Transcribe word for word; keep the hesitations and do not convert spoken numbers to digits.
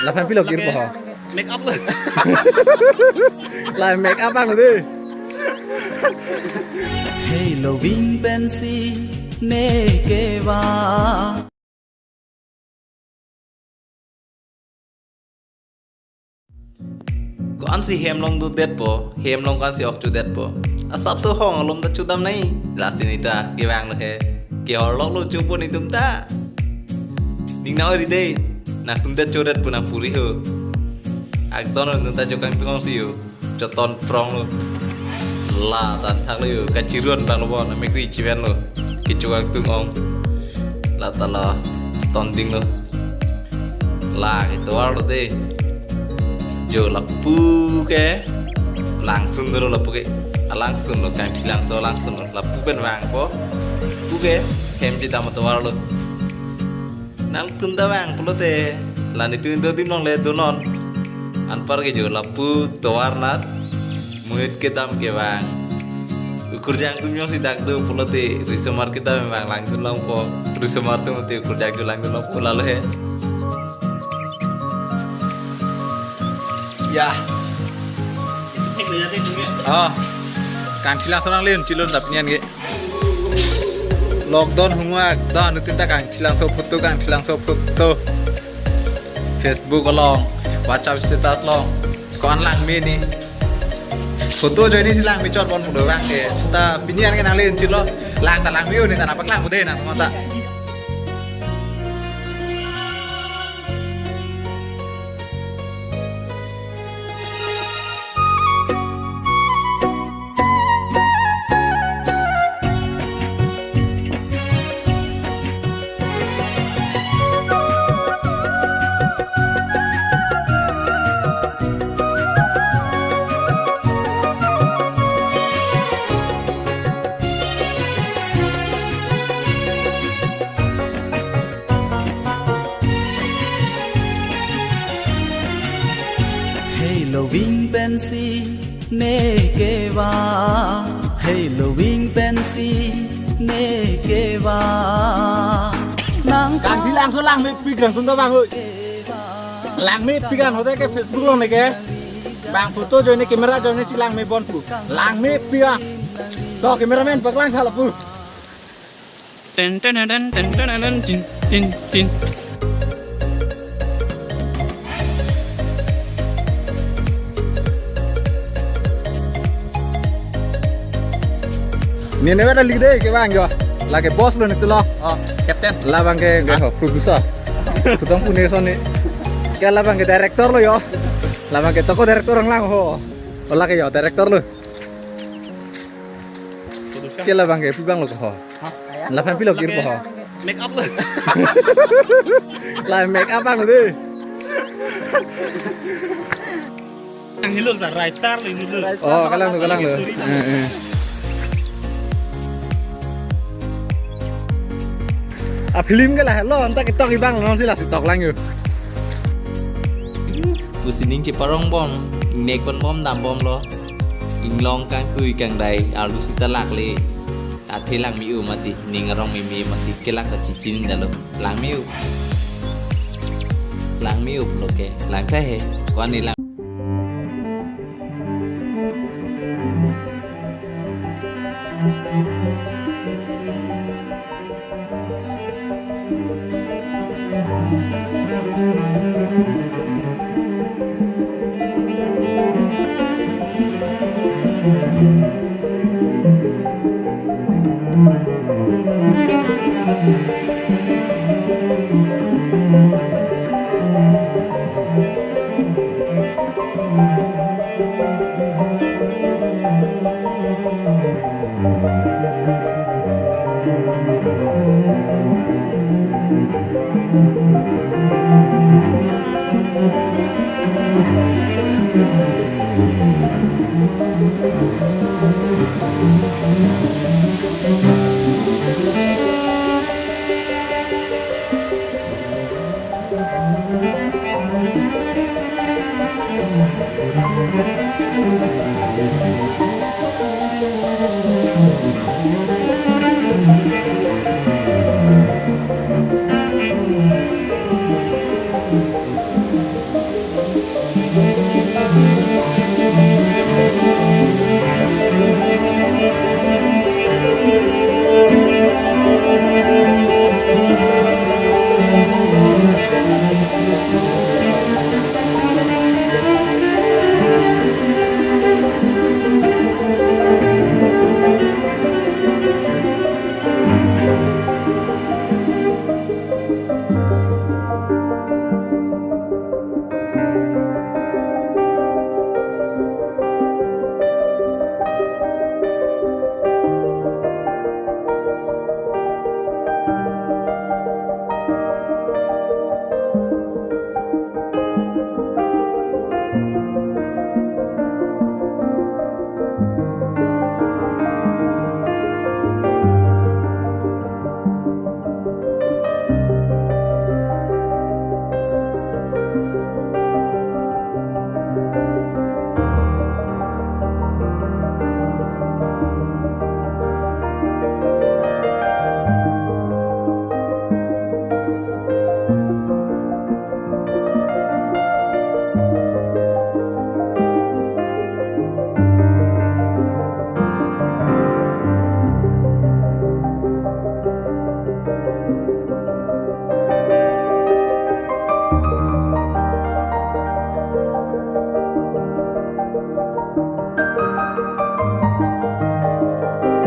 Laphan pilo kir po ho. Make up lo. La make up ang lo de. Hei loving pensi ne kevang. Ko-ansi hem along dodetpo, hem along ko-ansi ok chodetpo. Asapso hong alom ta chodam nai. Lasi neta kevang lo he. Ke-orlok lo chopo netum ta. Ning na ori de. Nangtum det chodet pu nang puri ho. Akdon neta chokangtung ongsi ho. Choton prong lo. La tan thak lo ho. Kachiron bang lo bon. Amekri chiven lo. Kecho kangtung ong. La ta la. Choton ding lo. La ketovar lo de. Jo lapu ke. Langsun lo lapu ke. Alangsun lo kangthilangso alangsun lo. Lapu pen vangpo. Lapu ke. Hem chetam atovar lo. Nangtum ta vang pulote, la netum do adim along le donon. Anpar ke jo lapu tovar nat, muit kedam kevang. Ukur jang atum jongsi dak do pulote, risomar kedam vang langdun longpo. Risomar atum te ukur jang atum langdun longpo lalo he. Ya. Oh. Kangthilangso nangle-un chilon dap nian ke. Lockdown hungak, don utin ta kangthilangso photo, kangthilangso photo. Facebook along, WhatsApp status along, ko-an langme ni. Photo ajoine si langme chot bon photo abang ke. Ta pini an ke nangle-un chilo, lang ta langme-un ni ta nangpaklang bude nang mata. Hei loving pensi ne kevang, hei loving pensi ne kevang. Nang kangthilangso langmepik nangtum ta vang oi. Langmepik an hote ke Facebook along ne ke. Bang photo ajoine camera ajoine si langme bon pu. Langmepik an. To cameraman paklang tha lapu. Ten, ten, ten, ten, ten, ten, tin, tin, tin. Ne ne bada lik de kevang jo. Lake boss lo netum lo. Oh, captain. Labang ke, ke ho, producer. Putong pune son ni. Ke labang ke director lo jo. Labang ke toko director ang lang ho. Lake jo director lo. Ke labang ke pi abang lo ho. Laphan pilo kir po ho. Make up lo. La make up ang lo de. Ang hilul ta writer lo hilul. Oh, kalang lo, kalang lo. Eh, eh. A film ke lahelo, anta ketok ibang lo, si lasi tok lang yo. Pusi ning cheparong bom, nek pon bom dam bom lo. Inglong kangtui kangdai, arlo sita lakle. Athe langme-u mati, ning arong meme masi kelak ta chichin dalo. Langme-u. Langme-u pulo ke. Lang tha he. Ko-an ni lang.